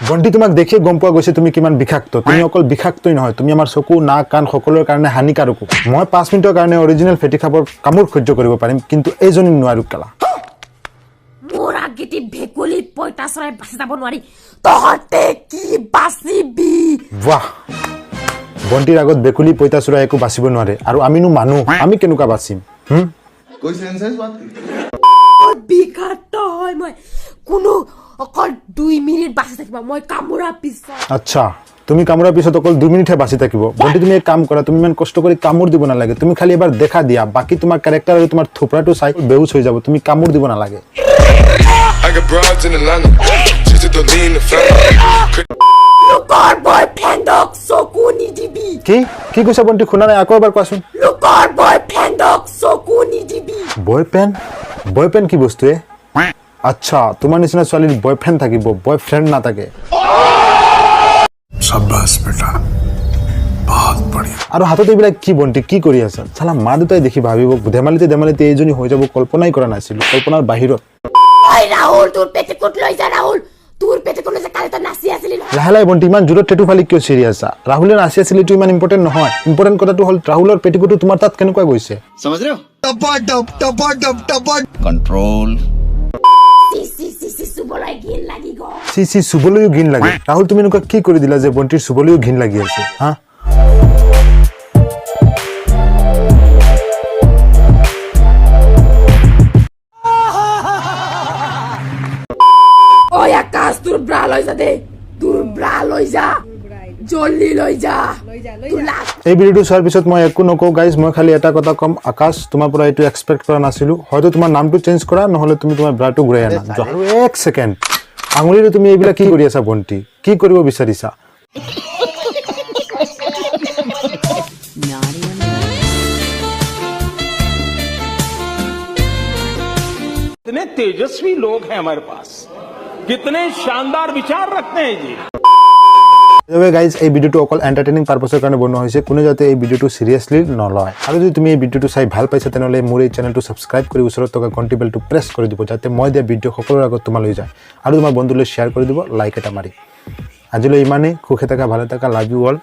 বন্টি, তোমাক দেখিয়ে গম পোৱা গৈছে তুমি কিমান বিষাক্ত। তুমি অকল বিষাক্তই নহয়, তুমি আমাৰ চকু, নাক, কাণ সকলোৰে কাৰণে হানিকাৰকো। মই 5 মিনিটৰ কাৰণে অৰিজিনেল ফেটি সাপৰ কামোৰ সহ্য কৰিব পাৰিম, কিন্তু এইজনী নোৱাৰো কেলা। মোৰ আগেদি ভেকুলী, পইতা চৰাই বাচি যাব নোৱাৰি, তহঁতে কি বাচিবি? বাহ, বন্টিৰ আগত ভেকুলী, পইতাচোৰা একো বাচিব নোৱাৰে আৰু আমিনো মানুহ, আমি কেনেকুৱা বাচিম হুম? कोई सेंस है इस बात की? বিষাক্ত হয় মই। কোনো অকল 2 মিনিট বাচি থাকিব মই কামোৰাৰ পিছত। আচ্ছা, তুমি কামোৰাৰ পিছত অকল 2 মিনিটহে বাচি থাকিব। বন্টি, তুমি এক কাম কৰা, তুমি ইমান কষ্ট কৰি কামোৰ দিব নালাগে। তুমি খালি এবাৰ দেখা দিয়া, বাকী তোমাৰ কেৰেক্টাৰ আৰু তোমাৰ থোপৰাটো চাই বেহুচ হৈ যাব। তুমি কামোৰ দিব নালাগে। I got broads in Atlanta. Just to lean the family. লোকৰ বয়ফ্ৰেণ্ডক চকু নিদিবি। কি কি কৈছা বন্টি? শুনা নাই, আকৌ এবাৰ কোৱাচোন। লোকৰ বয়ফ্ৰেণ্ডক চকু নিদিবি। বয়ফ্ৰেণ্ড? বয়ফ্ৰেণ্ড কি বস্তু এ? আচ্ছা, তোমাৰ নিচিনা ছোৱালীৰ বয়ফ্ৰেণ্ড থাকিব, বয়ফ্ৰেণ্ড নাথাকে। शाबाश बेटा, बहुत बढ़िया। আৰু হাতত এইবিলাক কি বন্টি? কি কৰি আছা? চালা মা দেউতাই দেখি ভাবিব ধেমালিতে ধেমালিতে এইজনী হৈ যাব, কল্পনাই কৰা নাছিলো, কল্পনাৰ বাহিৰত। ঐ ৰাহুল, তোৰ পেটিকোট লৈ যা। ৰাহুল, তোৰ পেটিকোট লৈ যা। কালি তই নাচি আছিলি নহয়। লাহে লাহে বন্টি, ইমান জোৰত টেটু ফালি কিয় চিৰি আছা? ৰাহুলে নাচি আছিল, এইটো ইমান ইম্পৰ্টেণ্ট নহয়। ইম্পৰ্টেণ্ট কথাটো হ'ল, ৰাহুলৰ পেটিকোটটো তোমাৰ তাত কেনেকুৱা গৈছে? समझ रहे हो? Control. C C C C, চুবলৈ ঘিণ লাগি গ'ল। চি চি, চুবলৈও ঘিণ লাগে। ৰাহুল, তুমি এনেকুৱা কি কৰি দিলা যে বন্টিৰ চুবলৈও ঘিণ লাগি আছে, হা? ঐ আকাশ, তোৰ ব্ৰা লৈ যা দেই। তোৰ ব্ৰা লৈ যা, জল্দি লৈ যা। তোৰ লাজ এই ভিডিঅ'টো চোৱাৰ পিছত মই একো নকওঁ গাইজ, মই খালি এটা কথা ক'ম, আকাশ, তোমাৰ পৰা এইটো এক্সপেক্ট কৰা নাছিলোঁ। হয়তো তোমাৰ নামটো চেঞ্জ কৰা, নহ'লে তুমি তোমাৰ ব্ৰাটো ঘূৰাই আনা, যোৱা। আৰু এক ছেকেণ্ড, আঙুলিৰে তুমি এইবিলাক কি কৰি আছা বন্টি? কি কৰিব বিচাৰিছা? Naughty or nice. कितने तेजस्वी लोग हैं हमारे पास, कितने शानदार विचार रखते हैं जी। গাইজ, এই ভিডিঅ'টো অকল এণ্টাৰটেইনিং পাৰ্পাছৰ কাৰণে বনোৱা হৈছে। কোনে যাতে এই ভিডিঅ'টো চিৰিয়াছলি নলয়। আৰু যদি তুমি এই ভিডিঅ'টো চাই ভাল পাইছা, তেনেহ'লে মোৰ এই চেনেলটো ছাবস্ক্ৰাইব কৰি ওচৰত থকা ঘণ্টি বেলটো প্ৰেছ কৰি দিব, যাতে মই দিয়া ভিডিঅ' সকলোৰে আগত তোমালৈ যায়। আৰু তোমাৰ বন্ধুলৈ শ্বেয়াৰ কৰি দিব লাইক এটা মাৰি। আজিলৈ ইমানেই। সুখে থাকা, ভালে থাকা। Love you all.